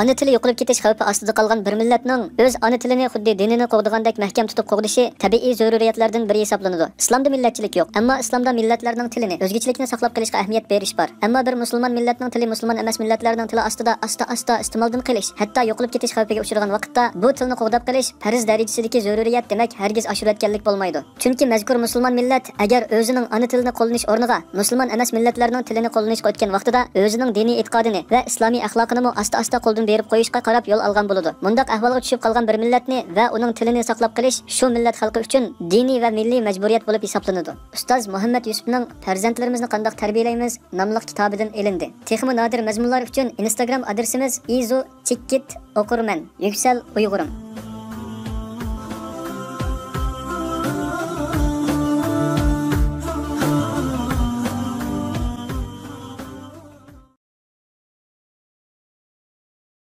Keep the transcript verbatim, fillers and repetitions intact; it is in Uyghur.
ئانا تىلى يوقىلىپ كېتىش خەۋپى ئاستىدا قالغان بىر مىللەتنىڭ ئۆز ئانا تىلىنى خۇددى دىنىنى قوغدىغاندەك مەھكەم تۇتۇپ قوغدىشى تەبىئىي زۆرۈرىيەتلەردىن بىرى ھېسابلىنىدۇ. ئىسلامدا مىللەتچىلىك يوق، ئەمما ئىسلامدا مىللەتلەرنىڭ تىلىنى، ئۆزگىچىلىكنى ساقلاپ قېلىشقا ئەھمىيەت بېرىش بار. ئەمما بىر مۇسۇلمان مىللەتنىڭ تىلى مۇسۇلمان ئەمەس مىللەتلەرنىڭ تىلى ئاستىدا ئاستا-ئاستا ئىستېمالدىن قېلىش، ھەتتا يوقىلىپ كېتىش خەۋپىگە ئۇچرىغان ۋاقىتتا، بۇ تىلنى قوغداپ قېلىش پەرز دەرىجىسىدىكى زۆرۈرىيەت دېمەك ھەرگىز ئاشۇرۇۋەتكەنلىك بولمايدۇ. چۈنكى مەزكۇر مۇسۇلمان مىللەت ئەگەر ئۆزىنىڭ ئانا تىلىنى قوللىنىش ئورنىغا مۇسۇلمان ئەمەس مىللەتلەرنىڭ تىلىنى قوللىنىشقا ئۆتكەن ۋاقتىدا ئۆزىنىڭ دىنىي ئېتىقادىنى ۋە ئىسلامىي ئەخلاقىنىمۇ ئاستا-ئاستا قولدىن بېرىپ قويۇشقا قاراپ يول ئالغان بولىدۇ. مۇنداق ئەھۋالغا چۈشۈپ قالغان بىر مىللەتنى ۋە ئۇنىڭ تىلىنى ساقلاپ قېلىش شۇ مىللەت خەلقى ئۈچۈن دىنىي ۋە مىللىي مەجبۇرىيەت بولۇپ ھېسابلىنىدۇ. ئۇستاز مۇھەممەد يۈسۈپنىڭ پەرزەنتلىرىمىزنى قانداق تەربىيەلەيمىز ناملىق كىتابىدىن ئېلىندى. تېخىمۇ نادىر مەزمۇنلار ئۈچۈن ئىنستاگرام ئادرېسىمىز ئىزۇ چىككىت ئوقۇرمەن، يۈكسەل ئۇيغۇرۇم.